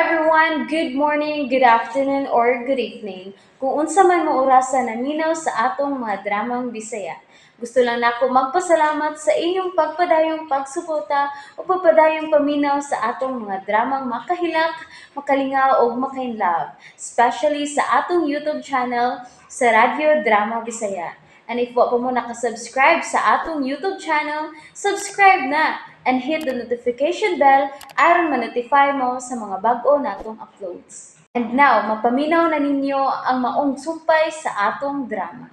everyone! Good morning, good afternoon, or good evening. Kung unsa man mo orasa naminaw sa atong mga dramang Bisaya. Gusto lang nako magpasalamat sa inyong pagpadayong pagsuporta o pagpadayong paminaw sa atong mga dramang makahilak, makalingaw o makainlove, especially sa atong YouTube channel sa Radyo Drama Bisaya. And if wa pa mo nakasubscribe sa atong YouTube channel, subscribe na and hit the notification bell aron ma-notify mo sa mga bag-o natong uploads. And now, mapaminaw na ninyo ang maong sumpay sa atong drama.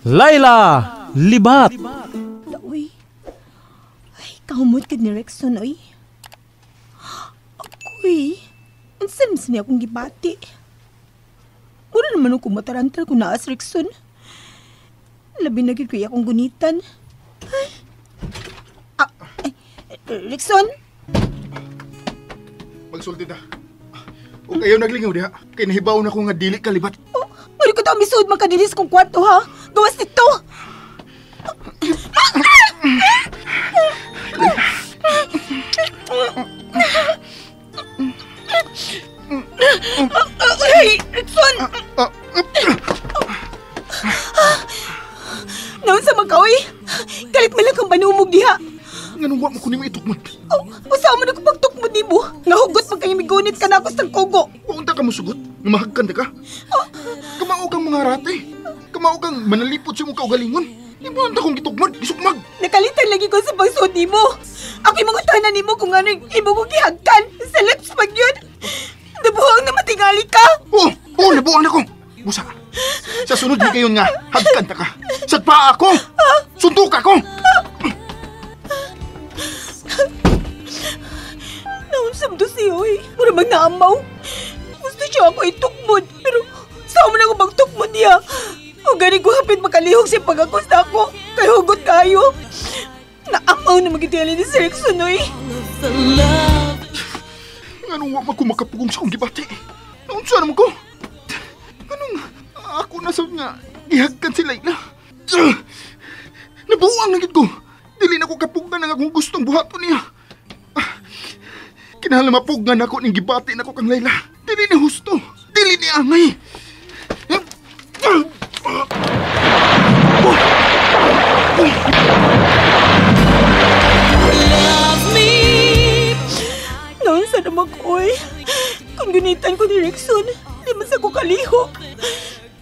Laila Libat. Uy. Ay, kahumot kid ni Rexon, oy. Ako'y, unsa man sa niya akong gibati. Mura naman ako matarantal kung naas Rexon. Labi na gid ko akong gunitan. Ay. Ah, ay, Rexon? Magsulti ta. O kayo naglingaw diha. Kay nahibaw na ko nga dili ka libat. Oh, mali ko ta misuod makadilis kong kwarto, ha? Gawas nito! Ay, Rexon! Naon sa magkaoy? Kalit man lang kang panumog diha. Nganong wa mo kunin mo itukmod? Oh, usaha mo na kung pagtukmod ni mo. Nahugot man kayo migunit ka na ako sa kugo. Unta ka mo sugot? Namahagkan ta ka? Kamao kang mga rate. Kamao kang manalipot sa imong kaugalingon. Di mo unta kong gitukmod, gisukmag. Nakalitan lagi ko sa pagsuot ni mo. Ako'y mangutana ni mo kung ano imo kong gihagkan. Sa lips pag yun. Nabuhang na matingali ka. Oo, oo, nabuhang na ko. Busa, sa sunod ni kayon nga, hagkan ta ka. Sa paa ako! Suntok ako! Naunsam do siya, oy. Mura mag naamaw. Gusto siya ako itukmod, pero saan mo na ako magtukmod niya? O gani ko hapit makalihok siya pag-akos na ako. Kay hugot kayo. Naamaw na magitili ni Sir Rexon, oy. Nganong wa man ko makapugong sa akong gibati? Naunsa naman ko? Nganong ako na sa nga gihagkan si Laila? Nabuang na gid ko. Dili na ko kapugnan ang akong gustong buhaton niya. Kinahanglan mapugnan ako ning gibati nako kang Laila. Dili ni husto. Dili ni angay. Naunsa naman ko, oy. Kung gunitan ko ni Rexon, di man sa ko kalihok.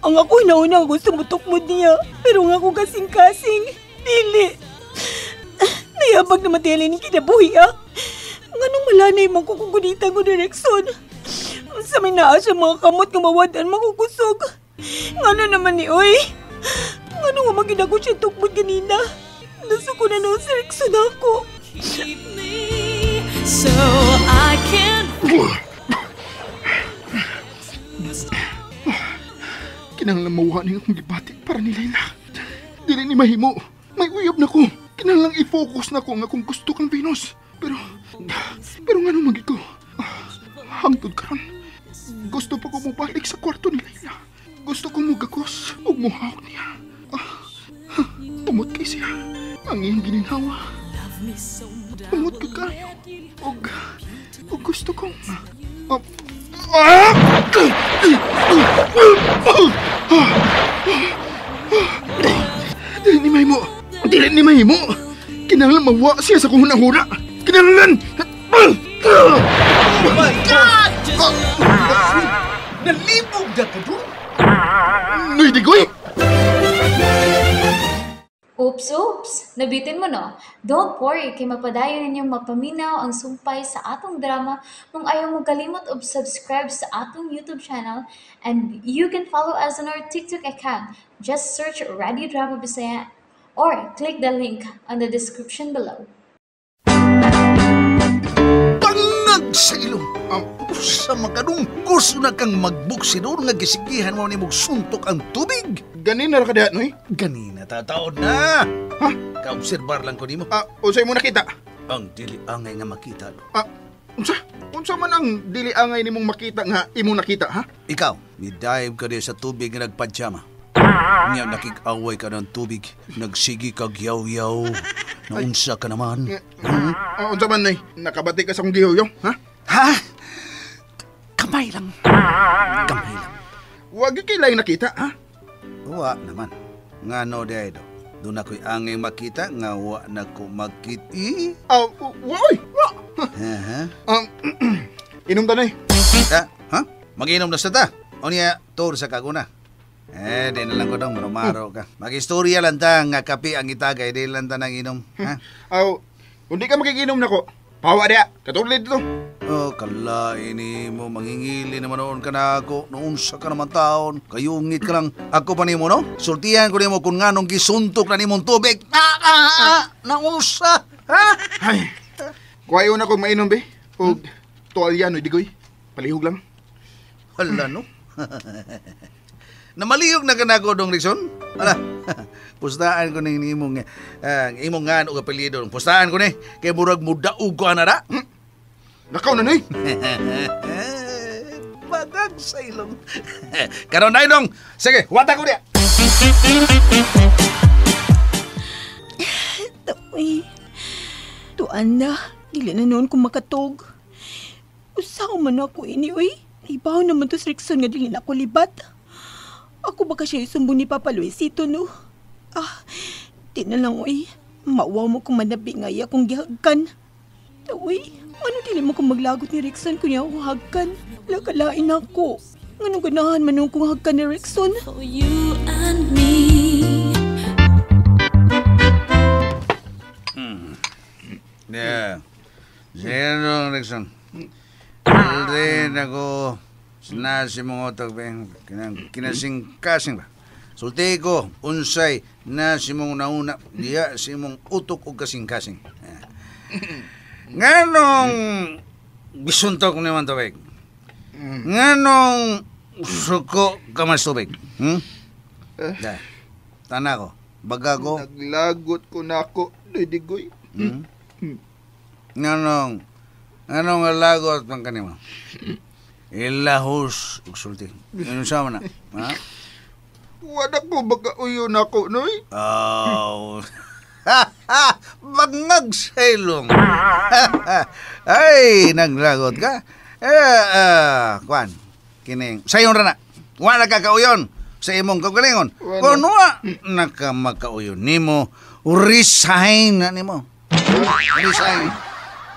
Ang ako nauna ang gusto mutukmod niya, pero ang ako kasing-kasing, dili. Nayabag na matili ni kinabuhi, ah. Nganong malanay man ko kung gunitan ko ni Rexon. Sa may naa siya mga kamot nga mawadan makukusog. Ngano naman ni, oy. Ngano nga magina ko siya tukmod ganina. Nasa ko na noon si Rexon ako. Keep me so I can. Kinahanglan mawala ni akong gibati para ni Laila. Dili ni mahimo. May uyab na ko. Kinahanglan i-focus na ko nga kung gusto kang Venus. Pero ngano man gid ko? Hangtod karon. Gusto pa ko mobalik sa kwarto ni Laila. Gusto ko mugakos ug mohawk niya. Tumot kay siya. Ang iyang gininhawa. Tumot ko kayo. Og gusto kong Dili ni mahimo. Dili ni mahimo. Kinahanglan mawa siya sa kong hunahuna. Kinahanglan. Oh my God! Nalibog na ka doon? Noy, Digoy! Oops, oops! Nabitin mo, no? Don't worry, kay mapadayon ninyong mapaminaw ang sumpay sa atong drama kung ayaw mo kalimot og subscribe sa atong YouTube channel, and you can follow us on our TikTok account. Just search Radio Drama Bisaya or click the link on the description below. Bangag sa ilong! Sa makadung gusto na kang magbuksidor nga gisigihan mo ni mong suntok ang tubig. Ganina ra ka diha, Noy? Ganina tataon na. Ha? Kaobserbar lang ko nimo. Unsay mo nakita? Ang dili angay nga makita. Unsa? Unsa man ang dili angay nimong makita nga imong nakita, ha? Ikaw, ni-dive ka diha sa tubig nga nagpadyama. Nya nakig-away ka ng tubig, nagsigi kag yaw-yaw. Naunsa ka naman. Unsa man, Noy? Nakabati ka sa akong giyaw-yaw, ha? Ha? Gamay lang. Gamay lang. Wag kay laing nakita, ha? Wa naman. Nga no di do. Doon ako'y angay makita nga wa na ko makiti. Ah, wa oy, wa. Inom ta na eh. Ha? Mag-inom na sa ta. O niya, tour sa kaguna. Eh, di na lang ko dong, marumaro ka. Mag-istorya lang ta nga kape ang itagay, di lang ta nang inom. Ha? Aw, kung di ka makikinom na ko, pawa diya, katulad dito. Oh, kalain mo, mangingili naman noon ka na ako. Noon sa ka naman taon, kayungit ka lang. Ako pa nimo, no? Sultihan ko nimo kung nganong gisuntok na nimong tubig. Naunsa! Ha? Ay, kuhayo na kong mainom, be. O, tuwalya, no, digoy. Palihog lang. Hala, no? Namaliyog na ka na ako, Dong Rickson. Hala, pustaan ko ni imong, imong ngan o apelyido. Pustaan ko ni, kay murag mudaog ko anara. Nakaw na, nay. Bagag sa ilong. Karon na, Dong. Sige, wata ko niya. Uy, tuan na. Dili na noon kung makatog. Usaw man ako ini, uy. Ibaw naman to si Rickson nga dili na ako libat. Ako baka siya isumbong ni Papa Luisito, no? Ah, di na lang, uy. Mauwaw mo kung manabi nga iya kong gihagkan. Uy, ano dili mo kung maglagot ni Rickson kung niya ako hagkan? Lakalain ako. Nganong ganahan man nung kong hagkan ni Rickson? For you and me. Yeah. Sige, Dong Rickson. Hindi ako sinasi mong utok, be. Kinasing-kasing ba? Sulti ko, unsay na si mong nauna, diya si mong utok o kasing-kasing. Nganong gisuntok naman tubig? Nganong suko ka mas tubig? Da. Tana ko, baga ko. Naglagot ko na ako, didigoy. Nganong lagot pang kanimo? Ilahos ug sulti. Ano sa man na? Ha? Wala ko baka uyon ako, noy. Oh. Bangag sa ilong. Ay, naglagot ka. Kwan, kining sayon ra na. Wala ka kauyon sa imong kaugalingon. Kung wa naka makauyon nimo, resign na nimo. Resign.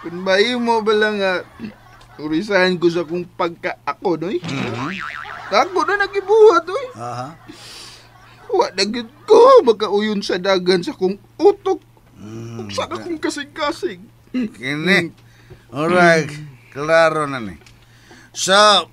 Kung bayi mo ba lang resign ko sa kung pagka ako, noy. Ako na nagibuhat, oy. Aha. Wa na gyud ko makauyon sa dagan sa kong utok. Sa akong kasing-kasing. Kini. Alright, klaro na ni. So,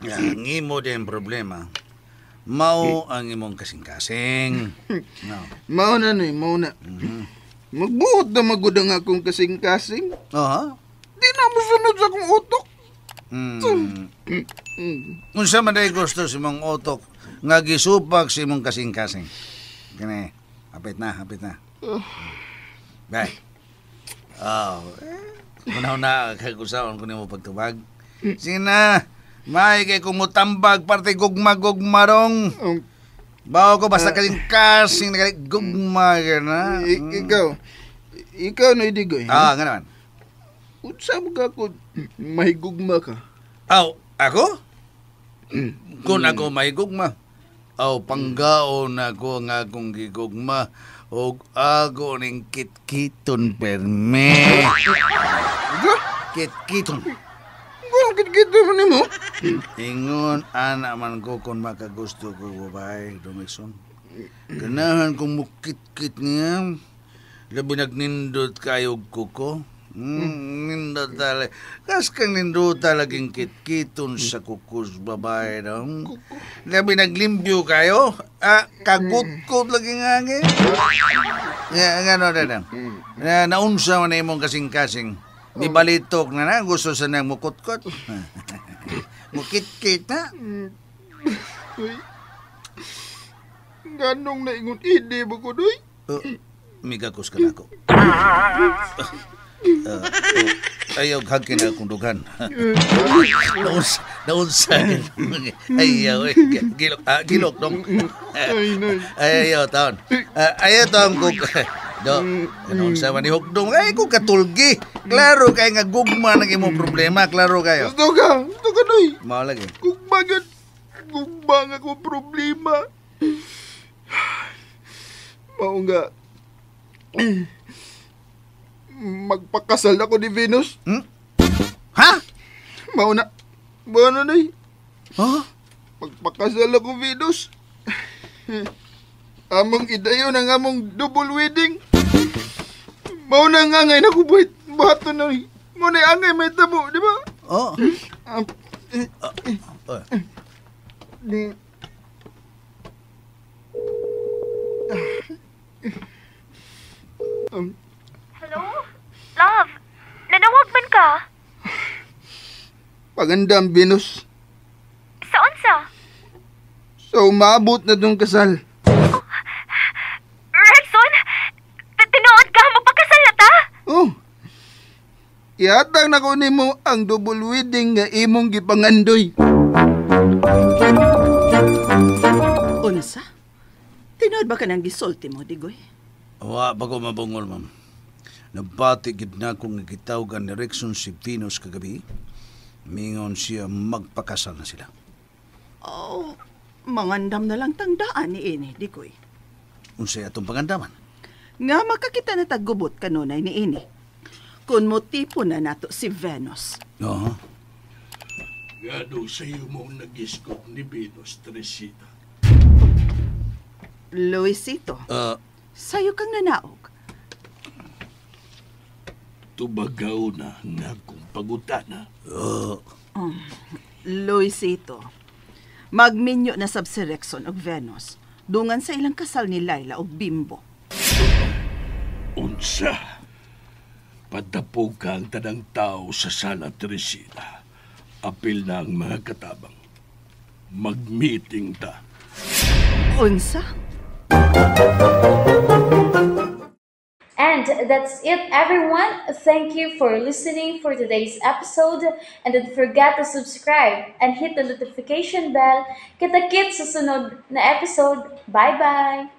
ang imo din problema, mao ang imong kasing-kasing. No. Mao na, noy, mao na. Magbuot na magud ang akong kasing-kasing. Aha. Di na mosunod sa akong utok. Unsa man day gusto sa imong utok nga gisupak sa imong kasing-kasing? Kini, hapit na, hapit na. Bye. Oh, una-una kag-usaon ko nimo pagtubag. Sina, may kay kumutambag parte gugma-gugma rong. Bawo ko basta kasing-kasing gugma ka na. Ikaw na idigoy. Ah, nga naman. Unsa mo ka kung mahigugma ka? Aw, ako? Kung ako mahigugma, aw, panggaon ako nga akong gigugma og ako ning kitkiton perme. Kitkiton. Kung kitkiton mo nimo? Ingon, ana man ko kung makagusto ko babae, Domixon. Ganahan kong mukitkit niya. Labi nagnindot kayo kuko. Nindot talaga. Kas kang nindot talaging kitkiton sa kukus babae dong. Labi naglimpyo kayo. Ah, kagutkot laging angin. Nga no, dadang. Naunsa man na imong kasing-kasing. May balitok na na. Gusto sa nang mukutkot. Mukitkit na. Uy. Ganong naingon hindi mo ko, doy? Migakos ka na ako. Ayaw, hagkin na akong dughan. Naunsa. Ayaw, gilok, gilok dong. Ayaw, taon. Ayaw, taon ko. Do, naunsa man ni Hugdong. Ay, kung katulgi. Klaro kayo nga gugma ng imong problema. Klaro kayo. Gusto ka, doy. Noy. Mao lagi. Gugma gyud. Gugma nga akong problema. Mao nga magpakasal ako ni Venus. Ha? Mao na. Mao na, Noy. Huh? Magpakasal ako, Venus. Among idayon ang among double wedding. Mao na nga ngay nakubuhit buhaton, Noy. Mao na angay may tabo, di ba? Oh. Oh. Hello? Love, nanawag man ka? Pagandam, Venus. Sa unsa? So, umabot na tong kasal. Rexon? Tinuod ka, magpakasal na ta? Oh. Ihatag na ko nimo ang double wedding nga imong gipangandoy. Unsa? Tinuod ba ka nang gisulti mo, Digoy? Wa pa ko mabungol, ma'am. Nabati gid na akong gitawagan ni Rexon si Venus kagabi. Mingon siya magpakasal na sila. Oh, mangandam na lang tangdaan ni ini, Digoy. Unsay atong pangandaman? Nga makakita na taggubot kanunay ni ini. Kung motipo na nato si Venus. Oo. Ngano sa iyo mo nagiskop ni Venus, Teresita? Luisito, sayo kang nanaog. Tubagaw na nga akong pagutana. Luisito, magminyo na sab si Rexon og Venus. Dungan sa ilang kasal ni Laila og Bimbo. Unsa? Padapog ka ang tanang tao sa sala, Teresita. Apil na ang mga katabang. Mag-meeting ta. Unsa? And that's it, everyone. Thank you for listening for today's episode. And don't forget to subscribe and hit the notification bell. Kita-kits sa sunod na episode. Bye-bye!